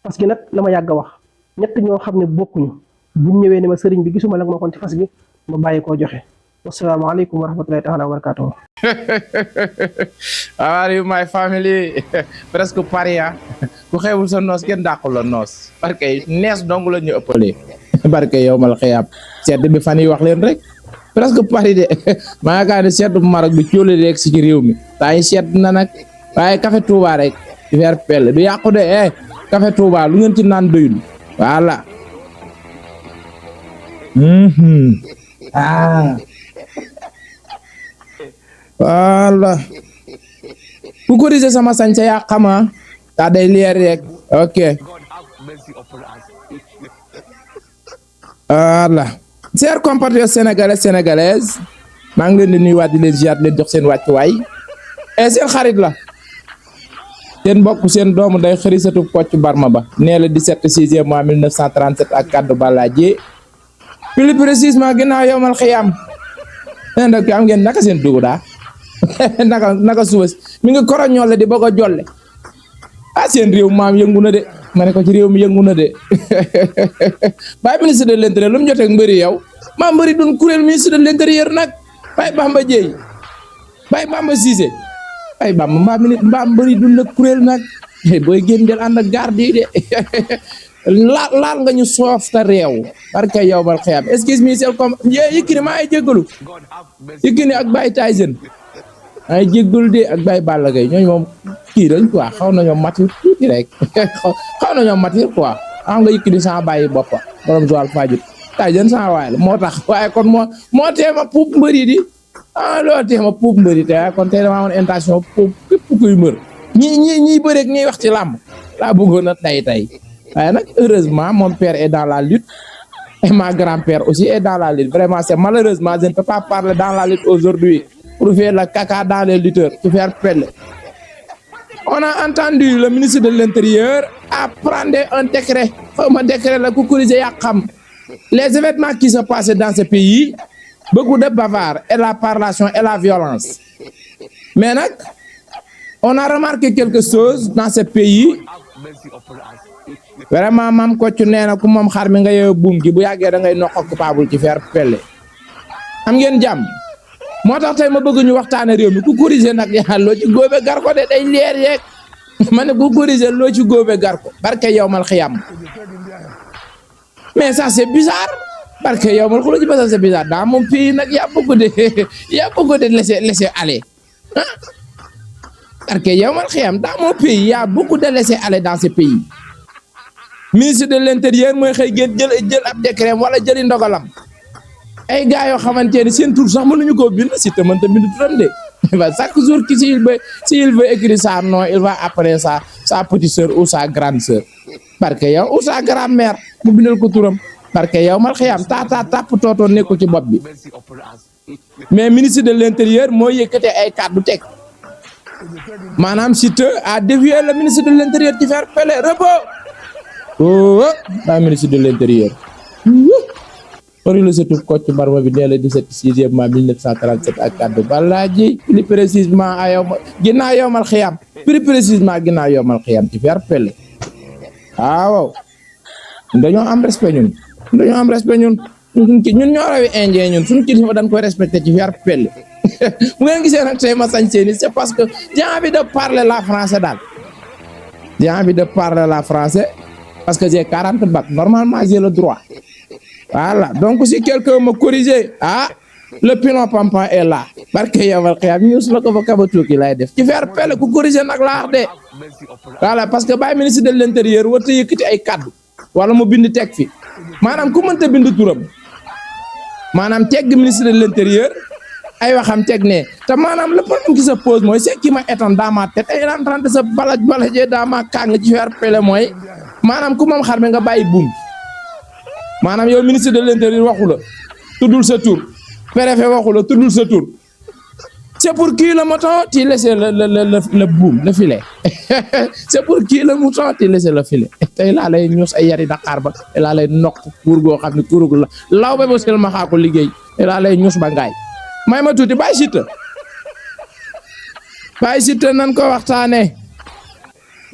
fas gi nag la ma yàgg a wax ñett ñoo xam ne bokkuñu buñ ñëwee ne ma sëriñ bi gisuma la ma kon ci fas gi ma bàyyi koo joxe. Wassalamualaikum warahmatullahi taala wabarakatuh. How are you, my family? Presque paria. Ku xewul sa noos kenn dàqul la noos. Barke nees dong la ñu ëppalee. Barke yow mal xiyaam. Sedd bi fan yi wax leen rek. Presque pari de. maa ngi ne sedd bu Maroc bi cóole rek si ci réew mi. Temps yi sedd na nag. waaye café Touba rek. Ver pelle du yàqu de café Touba lu ngeen ci naan doyul. Voilà. Ah. Voilà. Ku corriger sama sañse yaa xama ta day leer rek. Ok. Voilà. Chers compatriotes sénégalais sénégalaises, maa ngi leen di nuyuwaat di leen ziar leen jox seen wàccuwaay. Seen xarit la. Seen mbokk seen doomu day xërisatu Kocc Barma Ba. Nee la 17 6e mois 1937 ak kaddu Balaje. Plus précisément ginnaaw yowmal xiyaam. Ndak am ngeen naka seen dugg daa. naka suba mi ngi koroñolle di bëgg a jolle seen réew maam yëngu na de ma ne ko ci réew mi yëngu na de Baye ministre de l'intérieur lu mu jotee ak mbëri yow maa mbëri dun kuréel ministre de l'intérieur nag Baye Bamba Dièye Baye Bamba Cissé Baye Bamba mbaa mbëri dun nag kuréel nag booy génn del ànd ak garde yi de laal nga ñu soof ta réew barke yow bal xiyam excuse me sel comme Yékini maa ay jéggalu Yékini ak Baye Tyson ay jéggul de ak Baye Balla Gaye ñooñu moom kii lañ quoi xaw nañoo matir tuuti rek xaw nañoo matir quoi xam nga Yékini sama bàyyi boppa borom Joal Fadiouth Tyson sama waay la moo tax waaye kon moo teema puub mbëri di loolu teema puub mbëri te waaye kon tey dama amoon intention puub képp kuy mbër ñi bëreeg ñiy wax ci làmb laa bëggoon a tey waaye nag heureusement mon père est dans la lutte et ma grand-père aussi est dans la lutte vraiment c'est malheureusement je ne peux pas parler dans la lutte aujourd'hui pour faire le caca dans les lutteurs, pour faire pelle. On a entendu le ministre de l'Intérieur à prendre un décret, les événements qui se passaient dans ce pays, beaucoup de bavards et la parlation et la violence. Mais on a remarqué quelque chose dans ce pays. Vraiment, mam ko ci neena ku mom xar mi nga yew boom gi bu yagge da ngay nokk coupable ci faire pelle. Am ngeen jam. Motax tay ma bëgg ñu waxtaane réew mi ku corriger nak ya lo ci góobe gar ko de day leer yeek mané ku corriger lo ci góobe gar ko barke yowmal khiyam mais ça c'est bizarre barke yowmal ko ci bassa c'est bizarre dans mon pays nak ya beaucoup de laisser aller barke yowmal khiyam dans mon pays y a beaucoup de laisser aller dans ce pays ministre de l'intérieur moy xey jël ab décret wala jëri ndogalam ay gars yoo xamante ne seen tur sax mënuñu koo bind si te mënta bind turam de chaque jour ki s'il veut écrire sa nom il va appeler sa petite sœur ou sa grande sœur parce que yow ou sa grand-mère mu bindal ko turam parce que yow mal xiyam tata tap toto nekku ci bopp bi mais ministre de l'intérieur moo yëkkate ay kàddu teg maanaam Siteu a dévié le ministre de l'intérieur ci faire pele repos ba ministre de l'intérieur Ori le setu Kocc Barma bi nee la 17 6e mois 1937 ak kaddu Balaji plus précisément ginnaaw yowmal xiyam plus précisément ginnaaw yowmal xiyam ci faire pelle waaw dañoo am respect ñun ñoo rawi indien ñun suñu kilifa dañ koy respecté ci faire pelle bu ngeen gisee nag tey ma sañsee ni c'est parce que j'ai envie de parler la français daal j'ai envie de parler la français parce que j'ai 40 bacs normalement j'ai le droit. Voilà, donc si quelqu'un me corrige, le pilon pampan est là. Parce que yawal xiyam news la ko fa kabatu ki lay def. Ci faire pelle ku corriger nak la wax de. Voilà, parce que Baye ministre de l'Intérieur warta yëkëti ay kaddu wala mu bind tek fi. Manam ku mënta bind turam. Manam tegg ministre de l'Intérieur ay waxam teg ne te manam le problème qui se pose mooy c'est qui m'étonne dans ma tête ay rentrant de sa balajee dans ma kang ci faire pelle mooy manam ku mom xar mi nga bàyyi buum. Manam yow ministre de l'Intérieur waxu la tuddul sa tour préfet waxu la tuddul sa tour c'est pour qui le mouton tu laisses le boom le filet c'est pour qui le mouton tu laisses le filet tay la lay ñuus ay yari Dakar ba la lay nok pour go xamni kurug la law ba sel ma xako liggéey la lay ñuus ba ngaay may ma tuuti Baye Siteu nan ko waxtaane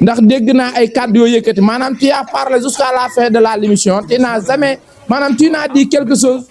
ndax dégg naa ay kàddu yoo yëkkati maanaam tu as parlé jusqu'à la fin de l'émission tu n'as jamais maanaam tu n'as dit quelque chose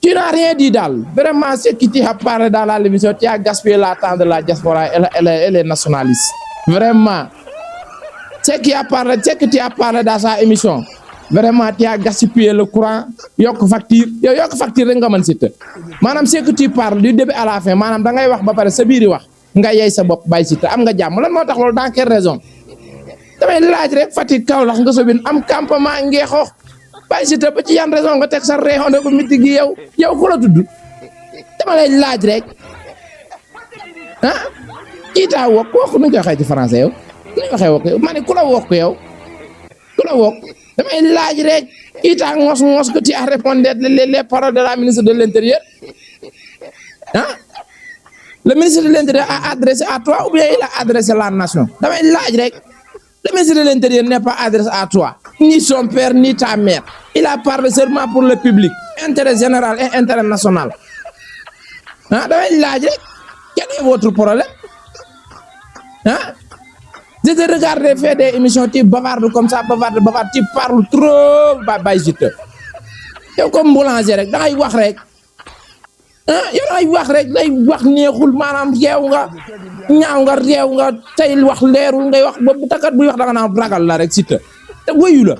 tu n'as rien dit daal vraiment ce que tu as parlé dans l'émission tu as gaspillé le temps de la diaspora et les nationalistes vraiment ce que tu as parlé dans sa émission vraiment tu as gaspillé le courant yokk facture yow yokk facture rek nga mën Siteu maanaam ce que tu parles du début à la fin maanaam da ngay wax ba pare sa biiri wax nga yey sa bopp bàyyi Siteu am nga jàmm lan moo tax loolu dans quelle raison damay laaj rek Fatick Kaolack nga sobin am campement ngeexoox bàyyi Siteu ba ci yan raison nga teg sa réexoon ko miti gi yow ku la tudd dama lay laaj rek ah kii taa wokk wokk nu ñu koy waxee ci français yow nu ñu waxee wokk yow ma ne ku la wokk yow ku la wokk damay laaj rek kii taa ngos que tu as répondu les paroles de la ministre de l'Intérieur ah le ministre de l'Intérieur a adressé à toi ou bien il a adressé à la nation damay laaj rek le ministre de l'Intérieur n'est pas adressé à toi ni son père ni ta mère il a parlé seulement pour le public intérêt général et intérêt national ah damay laaj rek quel est votre problème ah je te regarde faire des émissions tu bavardes comme ça bavarde tu parles trop ba Siteu yow comme boulanger rek da ngay wax rek ah yow da ngay wax rek day wax neexul maanaam yeew nga ñaaw nga réew nga tey wax leerul ngay wax ba bu takkat buy wax da nga naan ragal la rek Siteu te wëyu la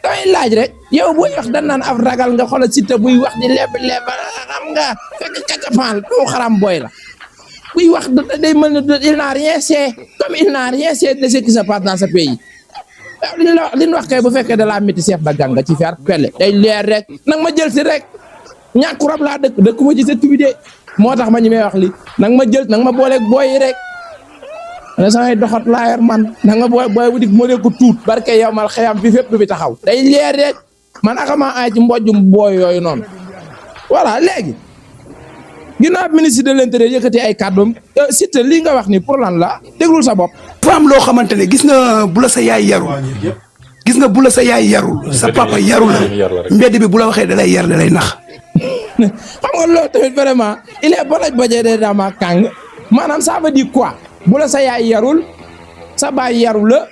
damay laaj rek yow buy wax dañ naan ab ragal nga xoolal Siteu buy wax di leb xam nga fekk kacapaan doo xaram booy la buy wax day mel ne il n'a rien fait comme il n'a rien fait de ce qui se passe dans ce pays waaw li ñu wax kay bu fekkee de la métti chef de gang nga ci faire pelle day leer rek nag ma jël si rek ñàkku rab laa dëkk ma ci sa tubidee moo tax ma ñi may wax li nag ma jël nag ma booleeg booy rek ne samay doxat laa yor man nag ma booy bu dik moo dee ko tuut barke yow mal xeyam fi fépp bi taxaw day leer rek man akama ay ci mbojjum booy yooyu noonu voilà léegi ginnaaw ministre de l'Intérieur yëkkati ay kàddoom Siteu lii nga wax ni pour lan la déglul sa bopp. dafa am loo xamante ne gis nga bu la sa yaay yarul gis nga bu la sa yaay yarul sa papa yarul la mbedd bi bu la waxee da lay yar da lay nax. xam nga loolu tamit vraiment il est balaj bajee de dama kàng maanaam ça veut dire quoi bu la sa yaay yarul sa baay yarul la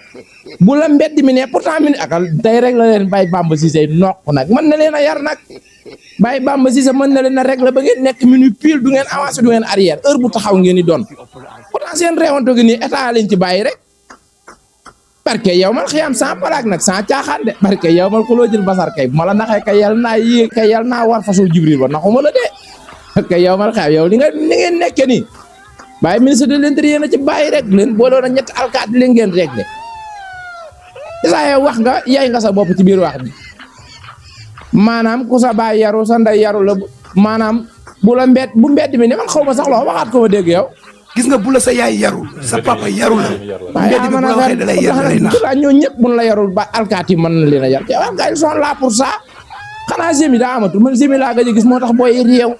bu la mbedd mi ne pourtant mi akal tey rek la leen Baye Bamba Cissé noq nag mën na leen a yar nag Baye Bamba Cissé mën na leen a rek la ba ngeen nekk minute pile du ngeen avancé du ngeen arrière heure bu taxaw ngeen di doon pourtant seen réewanto gi nii état lañ ci bàyyi rek barke yow man xiyam sans palaak nag sans caaxaan de barke yow man ko loo jël basar kay bu ma la naxee kay yal naa yéeg kay yal naa war façon Jibril ba naxuma la de barke yow man xiyam yow li ngeen nekke nii bàyyi ministre de l'Intérieur na ci bàyyi rek leen booloon a ñetti alkaati leen ngeen réglé saa yow wax nga yaay nga sa bopp ci biir wax bi maanaam ku sa baay yaru sa nday yaru la maanaam bu mbedd mi ne man xaw ma sax loo waxaat ko ma dégg yow gis nga bu la sa yaay yarul sa papa yarul la mbedd bi bu la waxee da lay yar da lay nax ñoo ñëpp buñ la yarul ba alkaati mën na leen a yar te alkaati ils sont là pour ça xanaa Zemi daa amatul man Zemi laa gëj a gis moo tax booy réew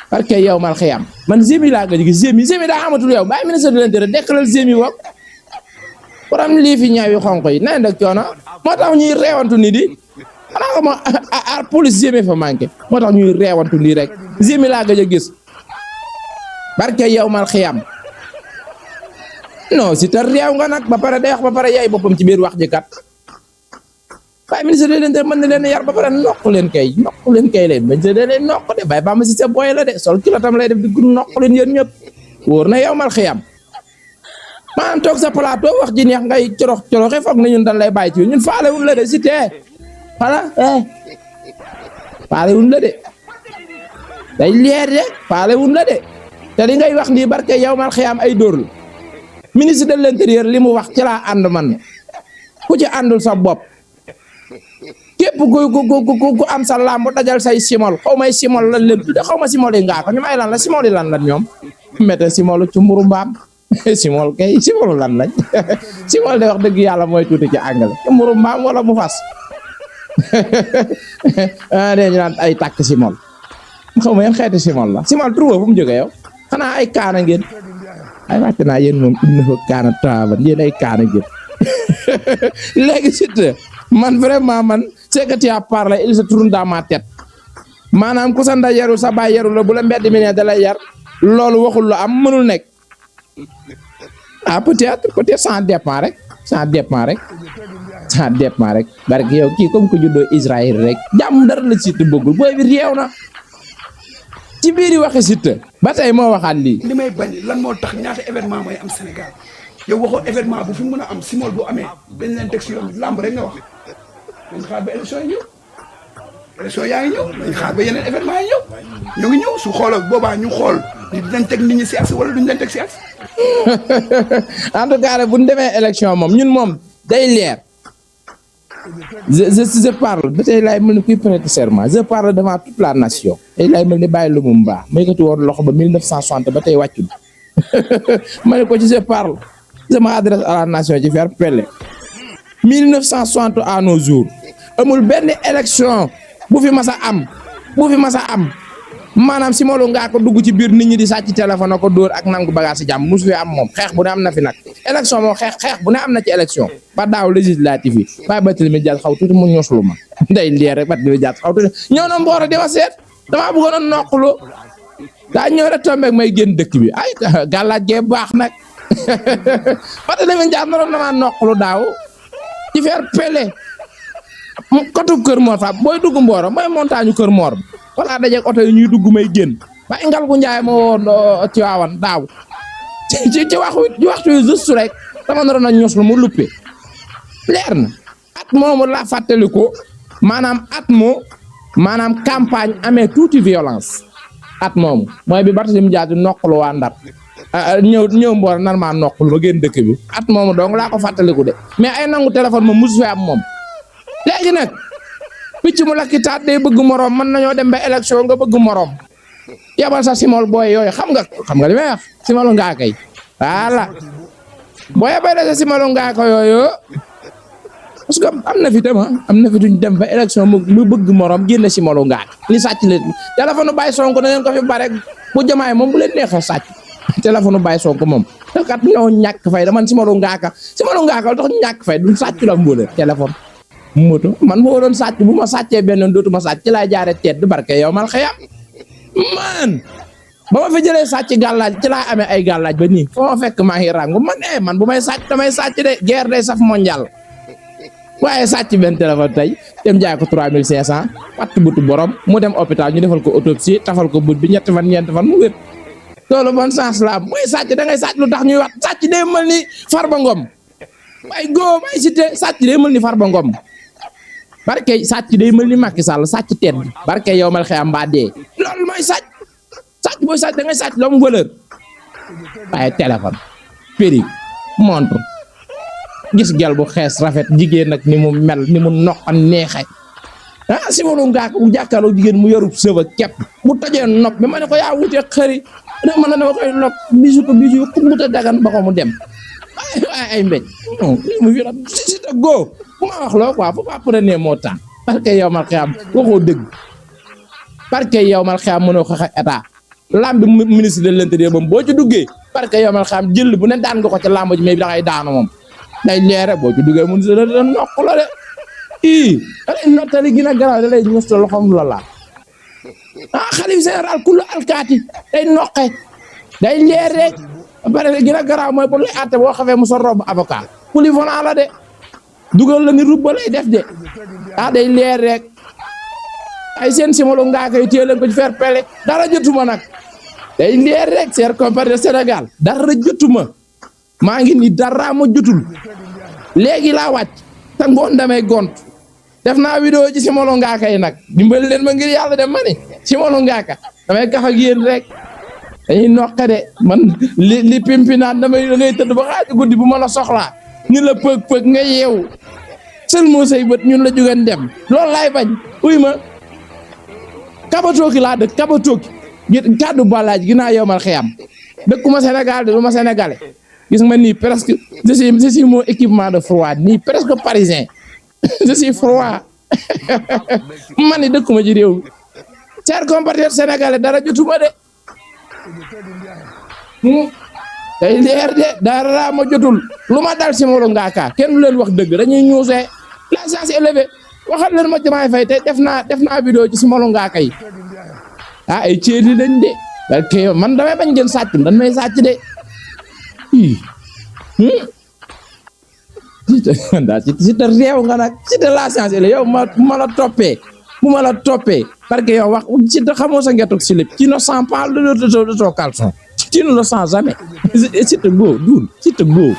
parce que yow mal xiyam man Zemi laa gëj a gis Zemi daa amatul yow bàyyi ministre de l'Intérieur dekkalal Zemi wok borom lii fi ñaaw yu xonq yi nañ dak coono moo tax ñuy reewantu ni di xanaa ko ma police Zemi fa manqué moo tax ñuy reewantu nii rek Zemi laa gëj a gis barke yow mal xiyam non Siteu réew nga nag ba pare day wax ba pare yaay boppam ci biir wax ji kat waaye ministre de l'Intérieur mën na leen yar ba pare nokk leen kay leen ministre de leen nokk de Baye Bamba Cissé booy la de sol kilo tam lay def di nokk leen yéen ñëpp wóor na yow mal xiyam maanaam toog sa plateau wax ji neex ngay coroxe foog na ñun dañ lay bàyyi ci ñun faale wuñ la de Siteu voilà faale wuñ la de day leer de faale wuñ la de te li ngay wax nii barke yow mal xiyam ay dóor la ministre de l'Intérieur li mu wax ci laa ànd man ku ci àndul sa bopp képp ku am sa lamb dajal say simol xaw may simol lan leen tudde xaw ma simol yi ngaa ko ñu may lan la simol yi lan ñoom mette simolu ci mburu mbaam simol kay simolu lan lañ simol de wax dëgg yàlla mooy tuuti ci anglais ci mburu mbaam wala mu fas ñu naan ay tàkk simol xaw ma yeen xeeti simol la simol trouvé fu mu jógee yow xanaa ay kaana ngeen ay wàcc naa yéen moom indi fa kaana taaban yéen ay kaana ngeen léegi Siteu man vraiment man c'est que tu as parlé il se tourne dans ma tête maanaam ku sa nday yarul sa baay yarul la bu la mbedd mi ne da lay yar loolu waxul lu am mënul nekk ah peut-être ça dépend rek ça dépend rek ça dépend rek barke yow kii comme ko juddoo Israël rek jàmm dara la Siteu bëggul booy bi réew na ci biir yi waxe Siteu ba tey moo waxaat lii. li may bañ lan moo tax ñaata événement mooy am Sénégal yow waxoo événement bu fi mën a am simol bu amee dañ leen teg si yoon lamb rek nga wax dañ xaar ba élection yi ñëw élection yaa ngi ñëw dañ xaar ba yeneen événement yi ñëw ñu ngi ñëw su xoolal boobaa ñu xool ni dinañ teg nit ñi si axe wala duñ leen teg si axe. en tout cas bu ñu demee élection moom ñun moom day leer je parle ba tey laay mel ni kuy prêter serment je parle devant toute la nation tey laay mel ni bàyyi lu mu mbaax ma yëkkati woon loxo ba 1960 ba tey wàccul ma ne ko ci je parle je m'adresse à la nation ci faire pelle 1960 à nos jours amul benn élection bu fi mas a am maanaam si molu ngaa ko dugg ci biir nit ñi di sàcc téléphone ko dóor ak nangu bagage si jàmm musu fi am moom xeex bu ne am na fi nag élection moom xeex bu ne am na ci élection ba daaw législative yi waaye Barthélémy Dias xaw tuuti mu ñoslu ma nday leer rek Barthélémy Dias xaw tuuti ñëw na mbooro di ma seet damaa bëggoon a noqlu daa ñëw rek tombeeg may génn dëkk bi ay gàllaaj gee baax nag Barthélémy Dias naroon na maa noqlu daaw ci faire pele kotu Kër Mor fa booy dugg mbooro mooy montagne Kër Mor wala dajeeg oto yi ñuy dugg may génn ba ngal gu njaay ma woon ci waawan daaw ci waxtu yu juste rek dama naroon a ños lu mu luppe leer na at moomu laa fàttaliku maanaam campagne amee tuuti violence at moomu mooy bi Barthélémy Dias di noqalu waa Ndar ñëw mboor nar maa noqalu ba génn dëkk bi at moomu donc laa ko fàttaliku de mais ay nangu téléphone moom musu fi am moom léegi nag picc mu lakki taat day bëgg moroom mën nañoo dem ba élection nga bëgg moroom yabal sa simol booy yooyu xam nga li may wax simolu ngaa kay voilà boo yabal sa simolu ngaa ko yooyu parce que am na fi duñ dem ba élection mu bëgg moroom génn simolu ngaa li sàcc leen téléphone Baye Sonko na ngeen ko fi bare bu jamaay moom bu leen neexee sàcc téléphone Baye Sonko moom te kat ñoo ñàkk fay da man simolu ngaa ka tax ñàkk fay duñ sàcc la mbóole téléphone moto man moo doon sàcc bu ma sàccee benn dootuma sàcc ci laay jaare tedd barke yow mal xëyam man ba ma fi jëlee sàcc gàllaaj ci laa amee ay gàllaaj ba nii foo ma fekk maa ngi rangu man bu may sàcc damay sàcc de guerre day saf mondial waaye sàcc benn téléphone tey dem jaay ko 3500 patt butu borom mu dem hôpital ñu defal ko autopsie tafal ko but bi ñetti fan ñeenti fan mu wér loolu bon sens la mooy sàcc da ngay sàcc lu tax ñuy wax sàcc day mel ni Farba Ngom ay góom ay cité sàcc day mel ni Farba Ngom barke sàcc day mel ni Macky Sall sàcc tedd barke yow mal xëyam mbaa dee loolu mooy sàcc booy sàcc da ngay sàcc lu am valeur waaye téléphone périg montre gis gel bu xees rafet jigéen nag ni mu mel ni mu noqan neexe si molu ngaak bu jàkkaarloo jigéen mu yorub sëba kepp bu tojee nopp bi ma ne ko yaa wutee xëri mën na dama koy nopp bisu ku mu ta dagan ba ko mu dem ay mbéj mu fi nag si ta góo bu ma wax loo quoi faut pas prendre moo temps parce que yow mal xiyam waxoo dëgg parce que yow mal xiyam mënoo ko état lamb ministre de l'intérieur moom boo ci duggee parce que yow mal xiyam jël bu ne daan nga ko ca lamb ji mais bi da ngay daanu moom day leere boo ci duggee ministre da nokk la de dalay nottali gën a garaaw da lay ñës ta loxom la laa xalif général kullu alkaati day noqe day leer rek bare gën a garaaw mooy bu lay àtte boo xamee mu sa rob avocat polyvalent la de dugal la ni rubba lay def de day leer rek ay seen simolo ngaa koy téye leen ko ci faire pele dara jotuma nag day leer rek cher compagnie de Sénégal dara jotuma maa ngi ni dara ma jotul léegi laa wàcc te ngoon damay gont def naa vidéo ci simolo ngaa kay nag dimbali leen ma ngir yàlla dem ma ni simolo ngaa ka damay kaf ak yéen rek dañuy noqe de man li pimpi naan damay ngay tëdd ba xaaju guddi bu ma la soxlaa ñu la pëg nga yeewu sel moo say bët ñun la jógeen dem loolu laay bañ uy ma kabatooki laa dëkk kabatooki kàddu balaaj gi naa yow mal xiyam dëkkuma Sénégal de du ma sénégalais gis nga nii presque je suis mon équipement de froid nii presque parisien je suis froid man ni dëkkuma ci réew mi cher compatriote sénégalais dara jotuma de day leer de dara ma jotul lu ma dal si molo ngaaka kenn du leen wax dëgg dañuy ñuusee la chance élevée waxal leen ma Diomaye Faye te def naa vidéo ci si molo ngaaka yi ay ceeli lañ de parce que man damay bañ ngeen sàcc dañ may sàcc de Siteu réew nga nag Siteu la changé la yow ma la toppee bu ma la toppee parce que yow wax Siteu xamoo sa ngetuk slip tu ne sens pas de ton caleçon tu ne le sens jamais Siteu go duul Siteu go